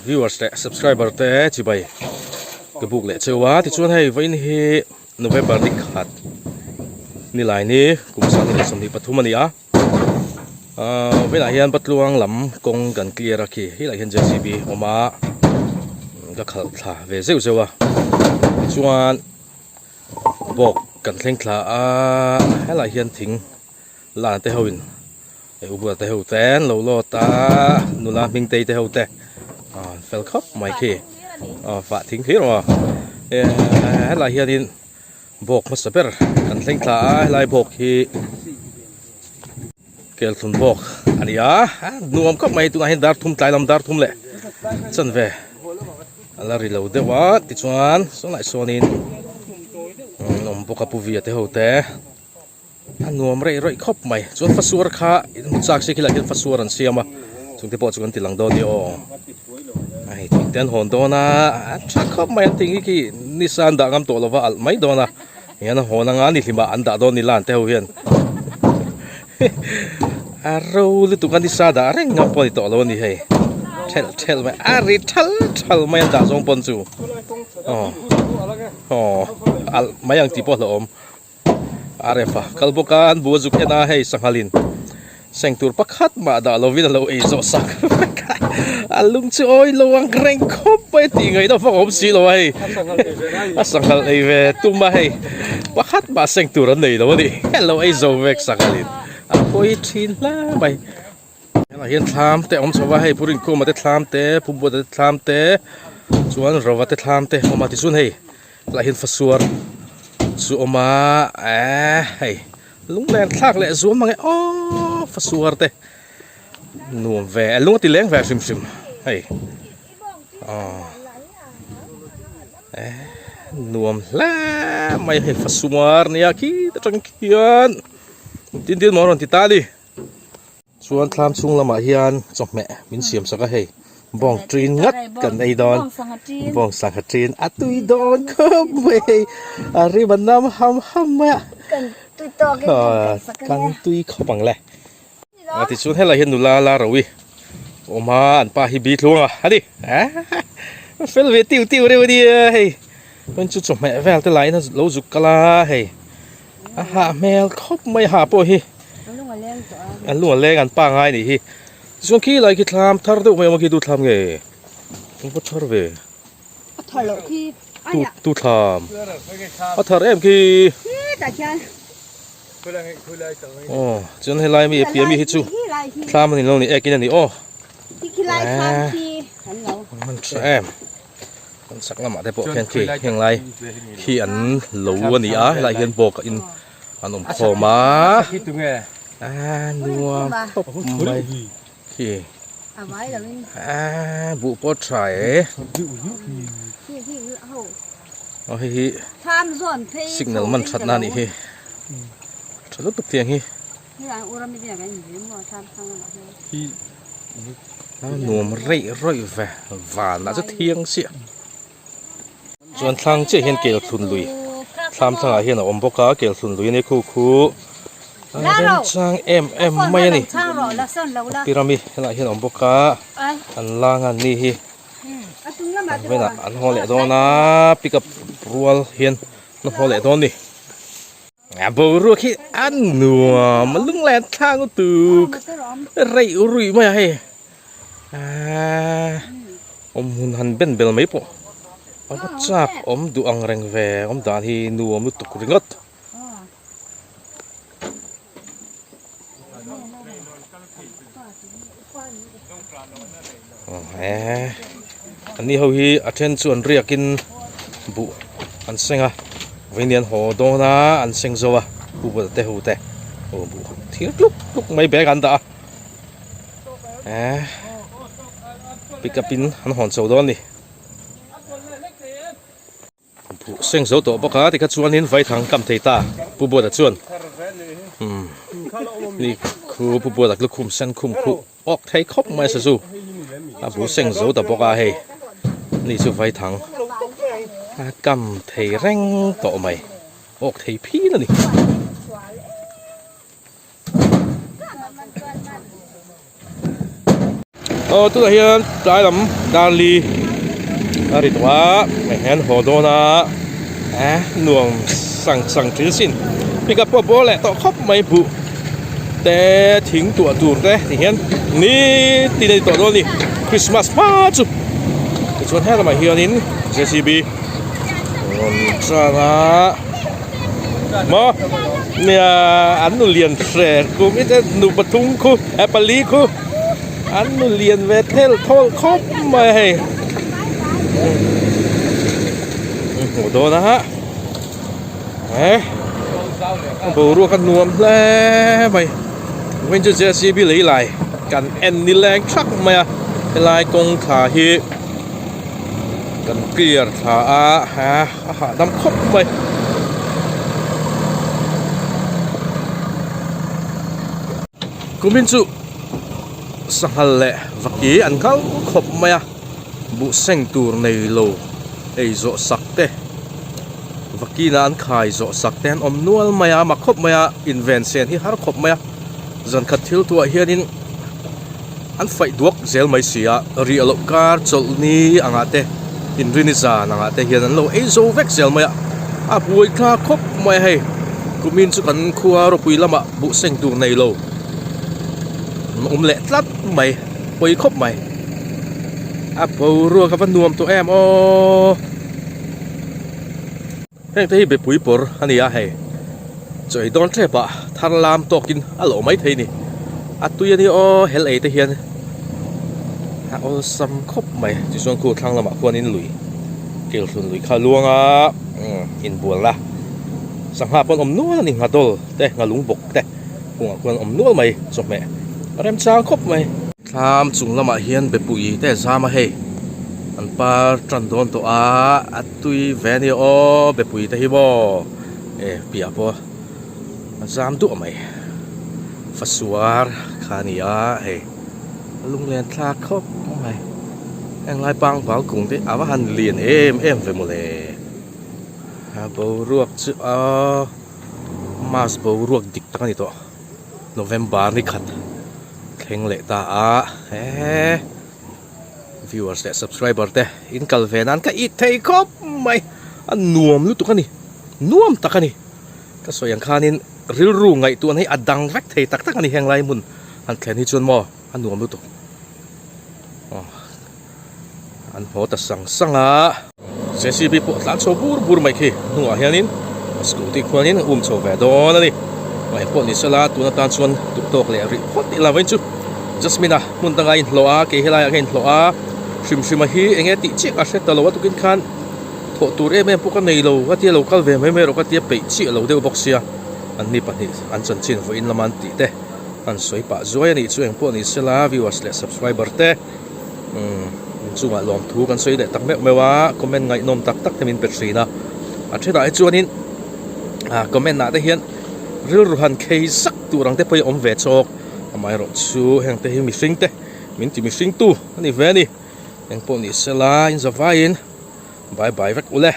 Viewers leh subscriber te chibai ka buk leh cheu a tichuan hei vawiin hi November ni khat nilai ni kum 2023 a ni a ahh vawiinah hian Patluang lam kawng kan clear a khi helaiah hian JCB a awm a ka khalh thla ve zeuh zeuh a tichuan bawk kan thleng thla a helaiah hian thing lan te ho in hei u bulah te ho te an lo lawt a nula hming tei te ho te ah an fel khawp mai khi aw fah thing hlir maw eh helaiah hianin bawk hmasa ber kan thleng thla a helai bawk hi kelthlun bawk a ni a nuam khawp mai tunah hian dar thum tlai lam dar thum leh chanve a la ri lo deuh a tichuan sawnah sawnin an awm bawk a pu via te ho te. A nuam reih reih khawp mai chuan fasuar kha in chak si khilai hian fasuar an siam a chung te pawh chu kan ti lang dawn a ni aw a hei thing te an hawn dawn a a tha khawp mai an thing hi khi nisa an dah ngam tawh lova alh mai dawn a hian a hawn anga ni hlimah an dah dawn ni lan te ho hian a ro lutuk a nisa dah reng ngam pawh a ni tawh lo a ni hei thelh thelh mai a ri thal thal mai an dah zawng pawn chu aw aw alh mai ang tih pawh a hlauhawm. A ref a kal bawk a an bu a zuk en a hei sanghal in seng tur pakhat mah dah lovin a lo ei zawh sak vek a a lung chu awi lo ang reng khawp mai tih ngaihna vak a awm si lo a hei a sanghal ei ve tum a hei pakhat mah seng tur an nei lo a ni a lo ei zo vek sanghal in a pawi thin hle mai helaiah hian thlam te a awm chho va hei pu Rinkhuma te thlam te pu Buata te thlam te chuan Rova te thlam te a awm a tichuan hei Lah hian fasuar chu awm a eee hei lunglen thlak leh zuam mang e aww fasuar te nuam ve a lung a ti leng ve hrim hrim hei aww eh nuam hle mai hei fasuar nia khi ta tang khian tin tin maw a rawn ti ta a ni. Chuan thlam chhung lamah hian chawhmeh min siam sak a hei bawng ṭin ngat kan ei dawn bawng sangha ṭin a tui dawn khawp mai hei a rim a nam ham ham mai a kan tui khawp ang le a tichuan helai hian nula la ro i awm a an pa hi bi thlung a a ni fel ve tiu tiu reuh a nia hei chuan chu chawhmeh vel te laiin a lo zuk kal a hei a hah hmel khawp mai ha pawh hi. An lung a leng an pa ngai nih hi chuan khi lai khi thlam thar deuh mai awm a khi tu thlam nge eng pawh thar ve a thar loh khi tu tu thlam a thar em khi aw chuan helai mi piah mi hi chu thlam a ni lo ni ek in a ni aw an tha em an sak lamah te pawh khian khi heng lai khi an lo a ni a helai hian bawk a in. An awm khawm a a nuam khawp mai khi a buh pawh tha e aw hei hi signal man that na anih hi tha lutuk tiang hi a nuam reih rawih ve van ah chu thiang chiah. Chuan thlang chiah hian kel thlun lui thlam thlangah hian a awm bawk a kel thlun lui a ni khu khu a remchang em em mai a ni pyramid helaiah hian a awm bawk a an lang a ni hi vawiinah an haw leh dawn a pickup rual hian an haw leh dawn a ni a boruak hi a nuam a lunglen thlak lutuk reih ruih mai a hei aaa. Awm hun han ben bel mai pawh a va chak awm duh ang reng ve awm dan hi nuam lutuk ringawt. Eee an ni ho hi a then chu an riak in buh an seng a vawiin an haw dawn a an seng zo a pu bawlh te ho te aw buh thir tluk tluk mai bag ah an dah a. Eh pick up in an hawn chho dawn a ni buh seng zo tawh bawk a tikha chuanin vaithang kam thei ta pu buata chuan umm ni khu pu buata lukhum sen khum khuh awk thei khawp mai a sazu a buh seng zo ta bawk a hei ni chu vaithang a kam thei reng tawh mai awk thei phin a ni. Aw tunah hian tlai lam darli a ri tawh a hei hian haw dawn a eh nuam sang sang thil sin pickup pawh a bawr leh tawh khawp mai buh te thing tuah tur te ti hian nitin a ni tawh dawn a ni christmas hma chu tichuan he lamah hianin J C B rawn tan a. Maw nia an nu lian hre kum i te nu pathum khu eh pali khu an nu lian ve thel thawl khawp mai a hei hmuh dawn a eh a boruak a nuam hle mai vawiin chu J C B lei lai kan en ni leng thak mai a helai kawng thla hi kan clear thla a ha. A hahdam khawp mai. Kumin chu sanghal leh vaki an nghal khawp mai a, buh seng tur nei lo ei zawh sak te, vakina an khai zawh sak te an awm nual mai a, a mak khawp mai a, inven sen hi har khawp mai a, zan khat thil tuah hianin An faih duak zel mai si a, riah loh kar chawlhni angah te, inrini zan angah te hian an lo ei zo vek zel mai a, a buai thlak khawp mai a hei, kumin chu kan khua ropui lamah buh seng tur nei lo an awm leh tlat mai, pawi khawp mai, a boruak a va nuam tawh em aw. Heng te hi bepui pawr a ni a hei chaw ei dawn tep ah thar lam tawk in a lawh mai thei a ni a tui a ni aw hel ei te hian a awlsam khawp mai tichuan khu thlang lamah khuan in lui kelthlun lui kha a luang a inbualna sangha pawh an awm nual a ni nghadawl te nghalung bawk te kungah khuan an awm nual mai chawhmeh a remchang khawp mai. Thlam chung lamah hian bepui te a zam a hei an par tan dawn tawh a a tui ve a ni aw bepui te hi maw e piah pawh a zam duah mai fasuar kha a ni a hei a lunglen thlak khawp mai heng lai pangbal kung te a va han lian em em ve mawle a boruak chu aw mass boruak dik tak a ni tawh November ni khat. Thleng leh ta a he viewers leh subscriber te in kal ve nan ka it thei khawp mai a nuam lutuk a ni nuam tak a ni ka sawi ang khanin rilru ngaihtuahna hi a dang vek thei tak tak a ni heng lai hmun han thlen hi chuan maw a nuam lutuk aw an haw ta sang sang a. J C B pawh tlan chho bur bur mai khi hnungah hianin scooty khuanin a um chho ve dawn a ni. Mah pawh ni sela tun atan chuan duh tawk leh rih phawt ila vawiin chu Jasmine-a hmun danga inhlawh a kei helaiah ka inhlawh a hrim hrima hi eng nge tih chiah ka hre ta lo a tukin khan thawh tur em em pawh ka nei lo ka tia lo kal ve mai mai erawh ka tia peih chiah lo deuh bawk sia an ni pahnih an chanchin vawiin lama an tih te an sawi pah zuai a nih chu eng pawh ni sela viewers leh subscriber te. Umm inchungah lawmthu kan sawi leh tak meuh meuh a comment ngaihnawm tak tak te min pe thin a a thenah hi chuanin ah comment ah te hian rilru han khei zak tur ang te pawh hi a awm ve chawk amaherawh chu heng te hi mihring te min ti mihring tu a ni ve a ni engpawh ni sela in zavaiin bye bye vek ule.